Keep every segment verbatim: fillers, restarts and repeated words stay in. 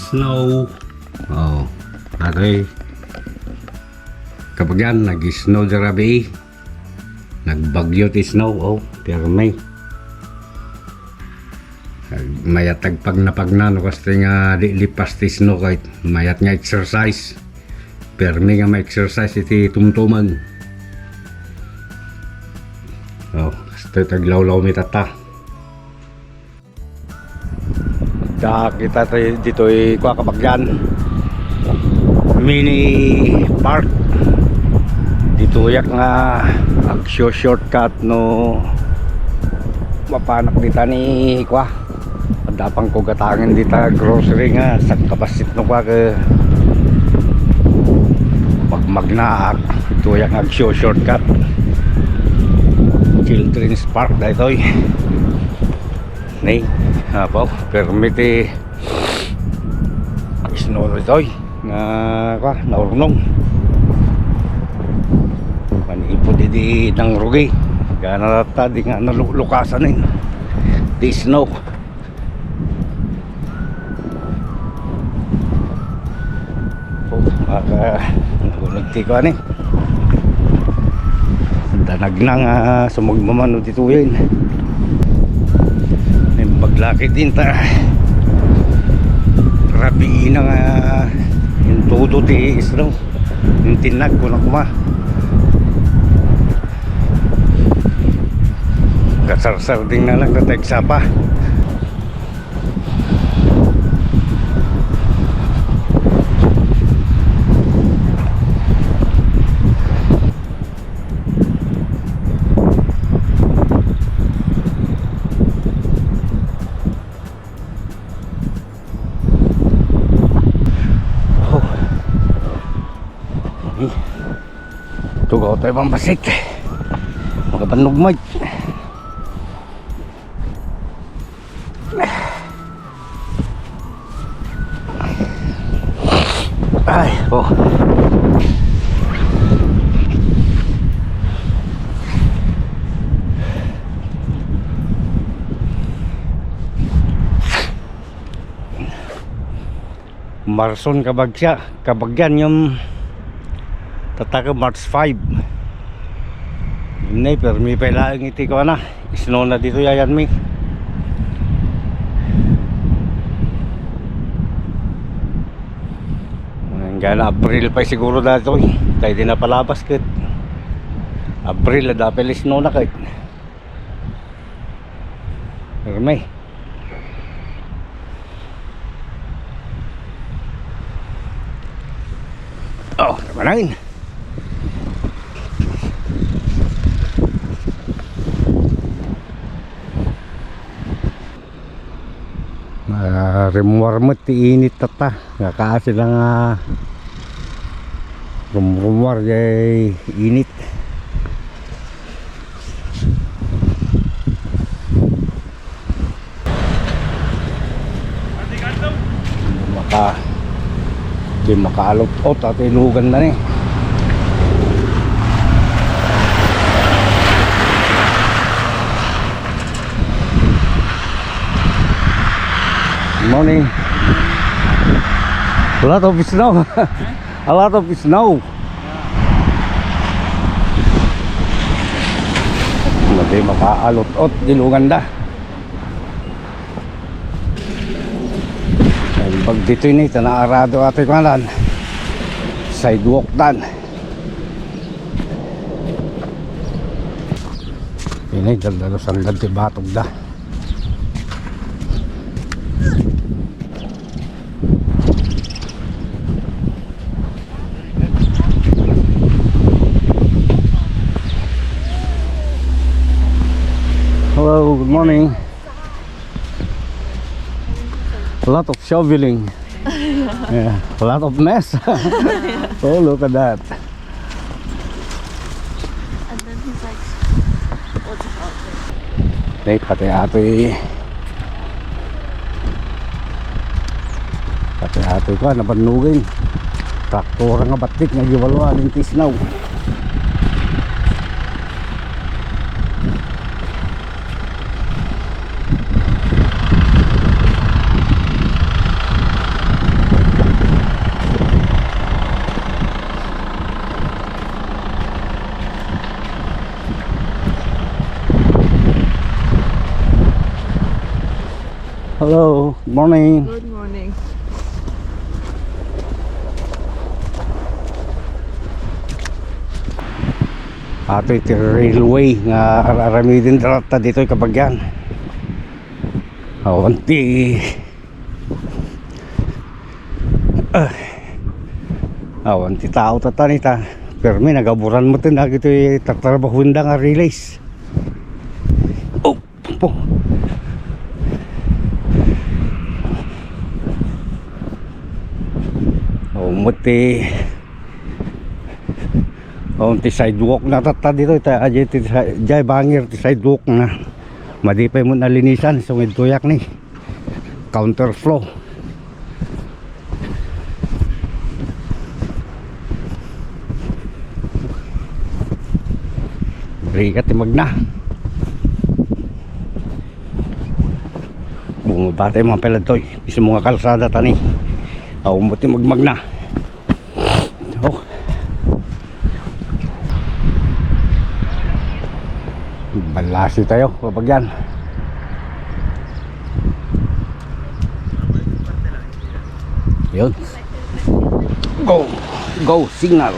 Snow. Oh, datoy. Kabagian, nag-snow da rabii. Nagbagyo ti snow, oh, pirmi. Mayat agpagnapagna no kasta nga di lipas ti snow ket mayat nga exercise. Pirmi nga ma-exercise iti tumtumeng. Oh, kasta aglawlawmi tatta. Adda kita tayo ditoy kua, kabagian, mini park. Ditoyak nga agso-shortcut no mapanak dita ni kua. Adda pay ko gatangen dita grocery nga sangkabassit no kua ket magmagnaak. Ditoyak nga agso-shortcut. Children's Park daytoy. Ni, apo, pirmi ti snow daytoy nga, kwa, naurnong. Manipod idi nangrugi. Gana ta di nga nalukasan ni. Di snow. Oh, maka, nagunod ti kwa ni. Danag na nga sumagmamano ditoyen. Naimbag la ket din ta rabii na nga intudo ti isno. Intinnag ko na kuma. Kasarsarding na lang na tagsapa. Oh. Tugaw tayo pambasik. Makapanugmay. Ay, oh. Marson kabagsa, kabagyan yung tataka March five. Nay, permi pa laeng iti kuana. Snow na dito yayan mi. Hanggang April pa siguro dito eh. Tayo din napalabas ket April, ada pa snow na ket. Permi. Oh, manangin. Ah, rimuar met ti init tatta. Nga kaasi lang, ah, rumrumuar jay init. Maka, di makaalot-ot at ilugan na ni. Morning. A lot of snow. A lot of snow. Madi makaalot-ot, dilungan da. Ay, pag dito ini, tanaarado ato yung kanan. Sidewalk dan. Ini, daldalusan dan ti batog da. Hello, good morning. A lot of shoveling. Yeah, a lot of mess. Oh, look at that. And then he's like, "What's it called?" Nay, pati atoy, pati atoy ko, nabannugan. Traktor nga batik nga giwalo, aling tisnaw. Morning. Good morning. Ato iti railway nga ar-aramiden datatta ditoy, kabagian. Awan ti, ah, awan ti tao tatta ni ta. Permi nagaburan met dagitoy tatrabahuenda nga relays. Oh. Po. Oh, met ti, oh, ti sidewalk na tatta ditoy, ta, ah, diay ti sa-, diay bangir ti sidewalk na. Madi pay met nalinisan, sungid tuyak ni counterflow. Rigat ti magna. Bumaba tayo, mga peladtoy. Mismo nga kalsada tani. Awan met ti magmagna. Oh. Balasi tayo, kabagian. Yun. Go. Go signal.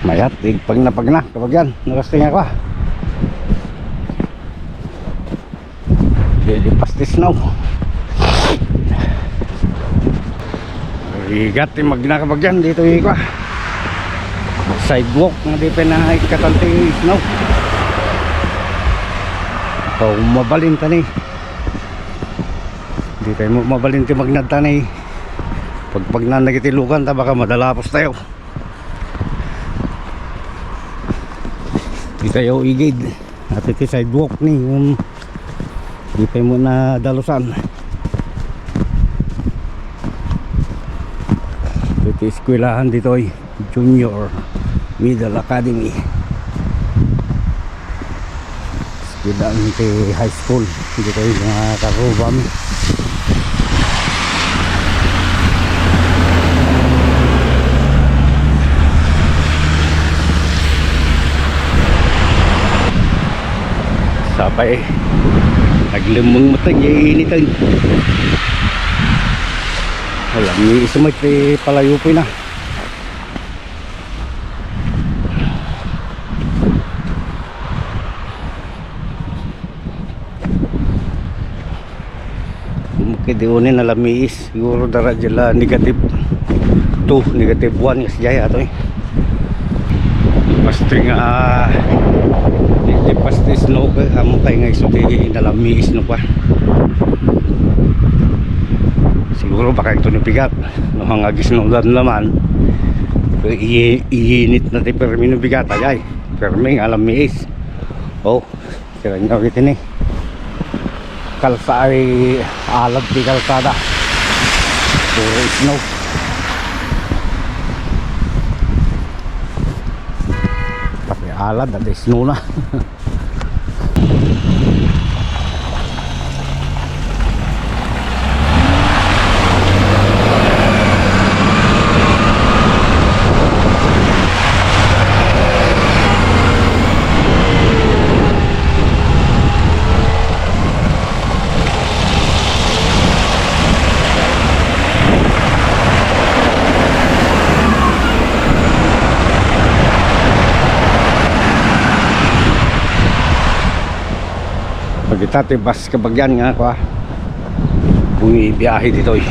Mayat, igpagna-pagna, kabagian, nakasting ako, ah. Di, di pasti snow. Rigat ti magna, kabagian, ditoy, ah, sidewalk nga di pay naikatan ti snow. So, mabalin tani. Di tayo mo-, mabalin ti magna tani. Pagpagnan na kiti lugan ta, baka madalapos tayo. Di tayo igid. At iti sidewalk ni, um, di tayo mo nadalusan. Iti eskwelahan ditoy. Junior Middle Academy. Eskwelahan ti high school. Ditoy mga karubam. Sapay. Naglemmeng met ti initan. Alam ni isu met ti palayo po na. Kidi uni nalamiis, siguro dara dyan la negative two, negative one, yes, jay ato eh. Pasti nga, ah, di, di pasti snow ka, amo kay nga isu ti nalamiis no pa. Siguro baka ito ni bigat, no, hang agisnodan naman, i-, iinit na ti permi no bigat, ay, ay, permi nga lamiis. Oh, kira nyo, iti ni. Kalsa-, ay, alad ti kalsada. Puro snow. Pati alad, ada snow na. Pagita ti bus kabagian nga, kua, bumibiyahe ditoy.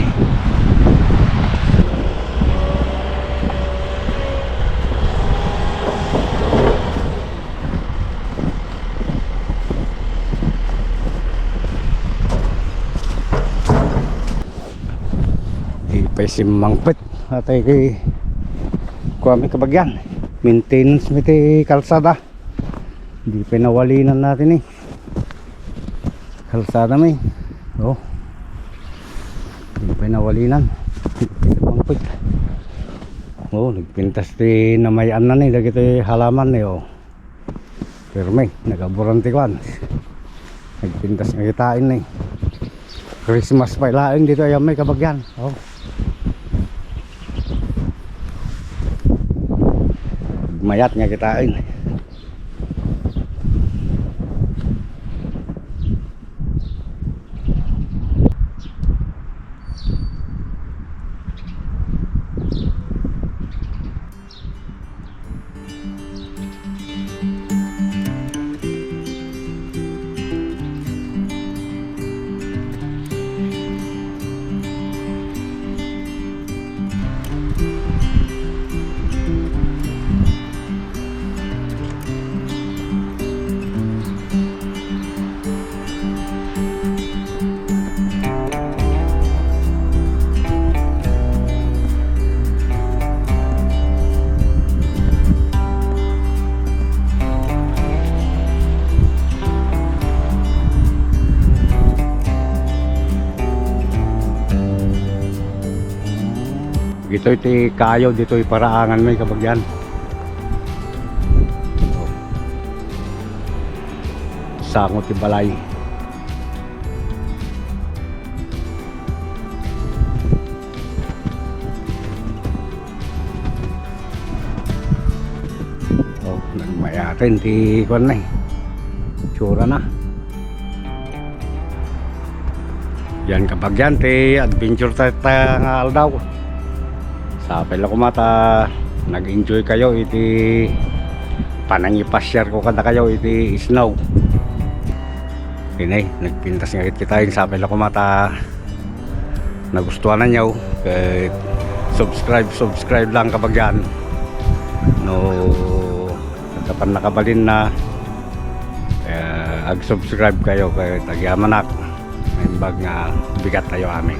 Di pay simmangpet. Atay kay, kua mi kabagian. Maintenance mi ti kalsada. Di pay nawalinan natin eh. Kalsada mi. Oh. Di pay nawalinan. Di pay simmangpet. Oh, nagpintas ti namay-anna ni dagiti halaman ni, oh. Pirmi, nagaburan ti kuan. Nagpintas nga kitain ni. Christmas pay laeng ditoy amay, kabagyan. Oh. Mayat nga kitain. Ditoy ti kayo, ditoy paraangan may, kabagyan. Sango ti balay. Oh, nagmayaten ti kuan na eh. Tsura na. Yan, kabagyan, ti adventure ta, ta nga aldaw. Sapay la koma ta nag-enjoy kayo iti panangipasiar ko kadakayo iti snow. Inay, nagpintas nga kitaen, sapay la koma ta nagustuhan niyo. Ket subscribe, subscribe lang, kabagyan. No, kapan nakabalin na, eh, ag-subscribe kayo ket agyamanak. Naimbag nga bigat tayo amin.